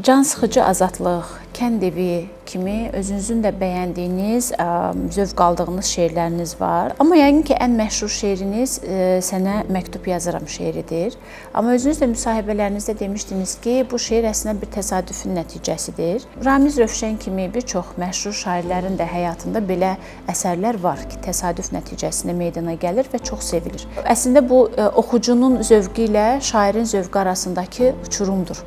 Can sıxıcı azadlıq, kənd evi kimi özünüzün də bəyəndiyiniz, zövq aldığınız şeirləriniz var. Amma yəqin ki, ən məşhur şeiriniz Sənə məktub yazıram şeiridir. Amma özünüz də müsahibələrinizdə demişdiniz ki, bu şeir əslində bir təsadüfün nəticəsidir. Ramiz Rövşən kimi bir çox məşhur şairlərin də həyatında belə əsərlər var ki, təsadüf nəticəsində meydana gəlir və çox sevilir. Əslində bu oxucunun zövqü ilə şairin zövqü arasındakı uçurumdur.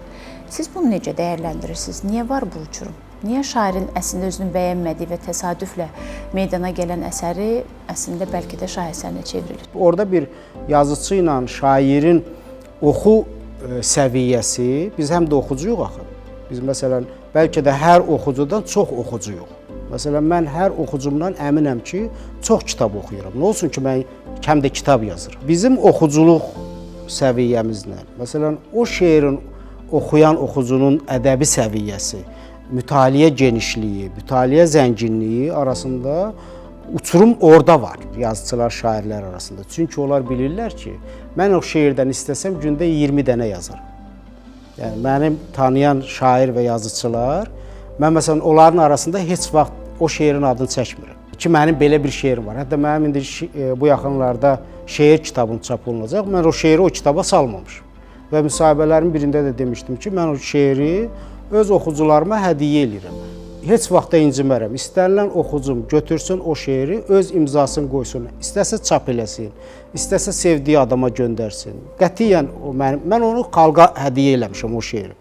Siz bunu necə dəyərləndirirsiniz? Niyə var bu uçurum? Niyə şairin əslində özünü bəyənmədiyi və təsadüflə meydana gələn əsəri əslində bəlkə də şah əsərinə çevrilir? Orada bir yazıçı ilə şairin oxu səviyyəsi, biz həm də oxucuyuq axı. Biz məsələn, bəlkə də hər oxucudan çox oxucuyuq. Məsələn, mən hər oxucumdan əminəm ki, çox kitab oxuyuram. Nə olsun ki, mən kəm də kitab yazıram. Bizim oxuculuq səviyyəmizlə, məsələn, o şeirin oxuyan oxucunun ədəbi səviyyəsi, mütaliə genişliyi, mütaliə zənginliyi arasında uçurum orada var yazıçılar, şairlər arasında. Çünki onlar bilirlər ki, mən o şeirdən istəsəm gündə 20 dənə yazaram. Yəni mənim tanıyan şair və yazıçılar, mən məsələn onların arasında heç vaxt o şeirin adını çəkmirəm. Ki mənim belə bir şeirim var. Hətta mənim indi bu yaxınlarda şeir kitabım çap olunacaq. Mən o şeiri o kitaba salmamışam. Və müsahibələrin birində də demişdim ki, mən o şeiri öz oxucularıma hədiyyə eləyirəm. Heç vaxt da incimərəm. İstənilən oxucum götürsün o şeiri, öz imzasını qoysun. İstəsə çap eləsin, istəsə sevdiyi adama göndərsin. Qətiyyən o mənim, mən onu xalqa hədiyyə eləmişəm o şeiri.